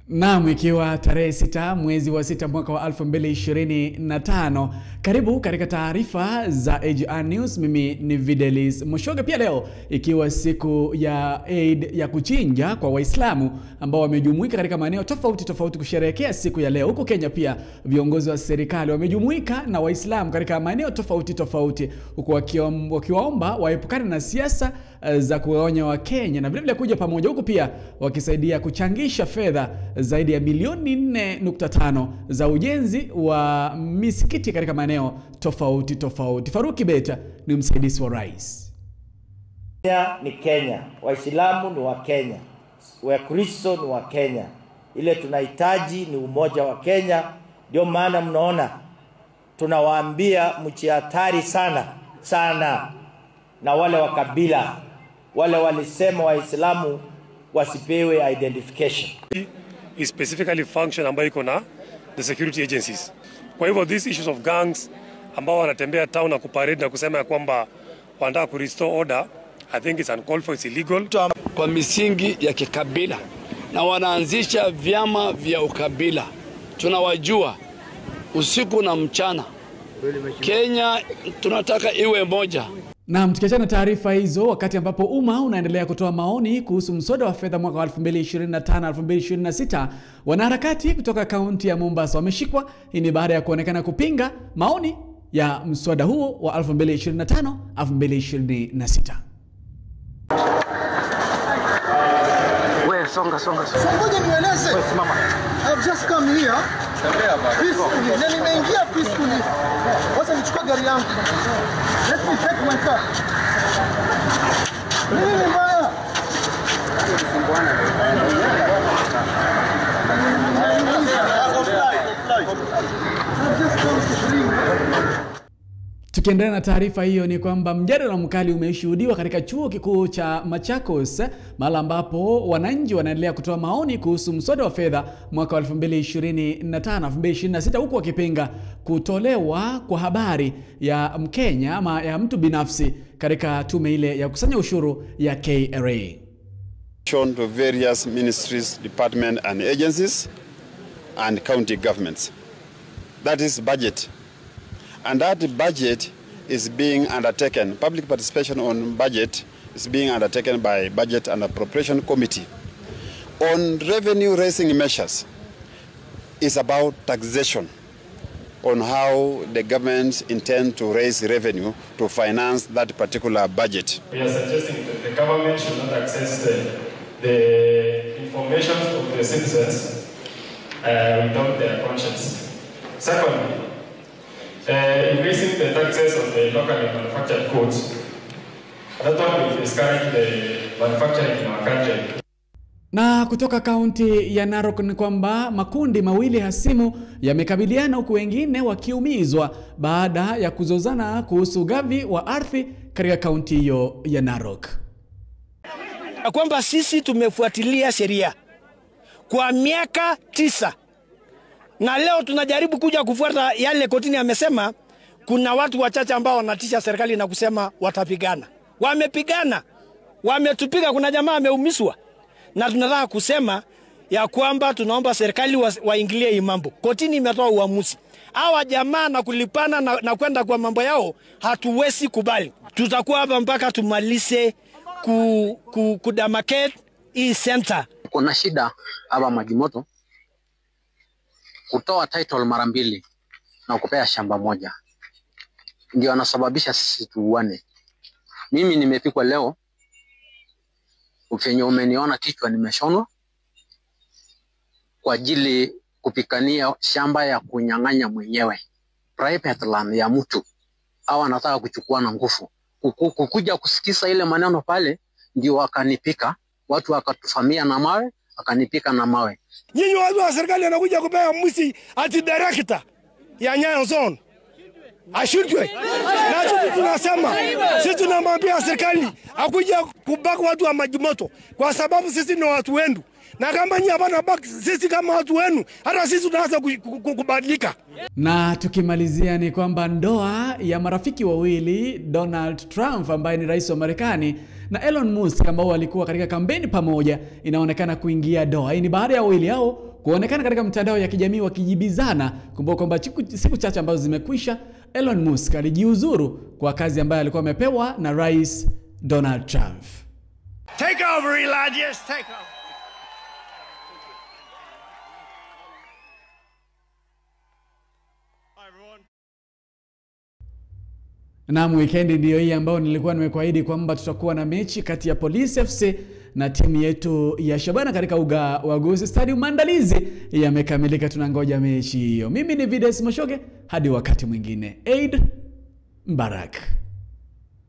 Naam, ikiwa tarehe 6 mwezi wa 6 mwaka wa 2025. Karibu katika taarifa za AGR News. Mimi ni Videlis Mushoga. Pia leo ikiwa siku ya Eid ya kuchinja kwa Waislamu ambao wamejumuika katika maeneo tofauti tofauti kusherehekea siku ya leo. Huko Kenya pia viongozi wa serikali wamejumuika na Waislamu katika maeneo tofauti tofauti, huku wakiwaomba waepukane na siasa za kuwaonya wa Kenya na vilevile kuja pamoja, huku pia wakisaidia kuchangisha fedha zaidi ya milioni 4.5 za ujenzi wa misikiti katika maeneo tofauti tofauti. Faruki Beta ni msaidizi wa rais. Kenya ni Kenya, Waislamu ni wa Kenya, Wakristo ni wa Kenya. Ile tunahitaji ni umoja wa Kenya. Ndio maana mnaona tunawaambia mjihatari sana sana na wale wa kabila, wale walisema Waislamu wasipewe identification. Is specifically function ambayo iko na the security agencies. Kwa hivyo these issues of gangs ambao wanatembea town na kuparade na kusema ya kwamba wanataka ku restore order, I think it's uncalled for, it's illegal. Kwa misingi ya kikabila na wanaanzisha vyama vya ukabila. Tunawajua usiku na mchana. Kenya tunataka iwe moja. Na tukiachana taarifa hizo, wakati ambapo umma unaendelea kutoa maoni kuhusu mswada wa fedha mwaka wa 2025-2026, wanaharakati kutoka kaunti ya Mombasa wameshikwa. Hii ni baada ya kuonekana kupinga maoni ya mswada huo wa 2025-2026. Wewe songa songa. Ngoja nieleze. Wewe simama. I've just come here. Peacefully. Na nimeingia peacefully. Wacha nichukue gari yangu. Let me take my car. Nini mbaya? Tukiendelea na taarifa hiyo ni kwamba mjadala mkali umeshuhudiwa katika chuo kikuu cha Machakos, mahali ambapo wananchi wanaendelea kutoa maoni kuhusu mswada wa fedha mwaka wa 2025-2026, huku wakipinga kutolewa kwa habari ya Mkenya ama ya mtu binafsi katika tume ile ya kukusanya ushuru ya KRA. To various ministries, departments and agencies and county governments. That is budget. And that budget is being undertaken, public participation on budget is being undertaken by Budget and Appropriation Committee. On revenue raising measures is about taxation, on how the government intend to raise revenue to finance that particular budget. We are suggesting that the government should not access the information of the citizens without their conscience. Secondly, increasing the taxes on the locally manufactured goods, that one will discourage the manufacturing in our country. Na kutoka kaunti ya Narok ni kwamba makundi mawili hasimu yamekabiliana huku wengine wakiumizwa baada ya kuzozana kuhusu ugavi wa ardhi katika kaunti hiyo ya Narok. Kwamba sisi tumefuatilia sheria kwa miaka 9. Na leo tunajaribu kuja kufuata yale kotini amesema. Kuna watu wachache ambao wanatisha serikali na kusema watapigana. Wamepigana, wametupiga, kuna jamaa ameumizwa. Na tunataka kusema ya kwamba tunaomba serikali waingilie hii mambo. Kotini imetoa uamuzi. Hawa jamaa na kulipana na kwenda kwa mambo yao hatuwezi kubali. Tutakuwa hapa mpaka tumalize kudemarcate hii center. Kuna shida hapa Majimoto kutoa title mara mbili na kupea shamba moja ndio anasababisha sisi tuuane. Mimi nimepikwa leo, ufenye umeniona kichwa nimeshonwa kwa ajili kupikania shamba ya kunyang'anya mwenyewe, private land ya mtu, au anataka kuchukua na nguvu. Kukuja kusikiza ile maneno pale ndio wakanipika, watu wakatufamia na mawe, akanipika na mawe. Nyinyi watu wa serikali wanakuja kupea mwizi ati director ya Nyayo Zone ashutwe. Na sisi tunasema, sisi tunamwambia serikali akuja kubaka watu wa Majimoto kwa sababu sisi ni watu wenu. Na kama nyinyi hapana baki sisi kama watu wenu, hata sisi tunaanza kubadilika. Na tukimalizia ni kwamba ndoa ya marafiki wawili, Donald Trump ambaye ni rais wa Marekani na Elon Musk ambao walikuwa katika kampeni pamoja, inaonekana kuingia doa. Hii ni baada ya wawili hao kuonekana katika mtandao ya kijamii wakijibizana. Kumbuka kwamba siku chache ambazo zimekwisha, Elon Musk alijiuzuru kwa kazi ambayo alikuwa amepewa na Rais Donald Trump. Take over, Elon. Yes, take over. Naam, weekend ndiyo hii ambayo nilikuwa nimekuahidi kwamba tutakuwa na mechi kati ya Police FC na timu yetu ya Shabana katika uga wa Gusii Stadium. Maandalizi yamekamilika, tunangoja mechi hiyo. Mimi ni Vides Moshoge, hadi wakati mwingine. Eid Mbarak.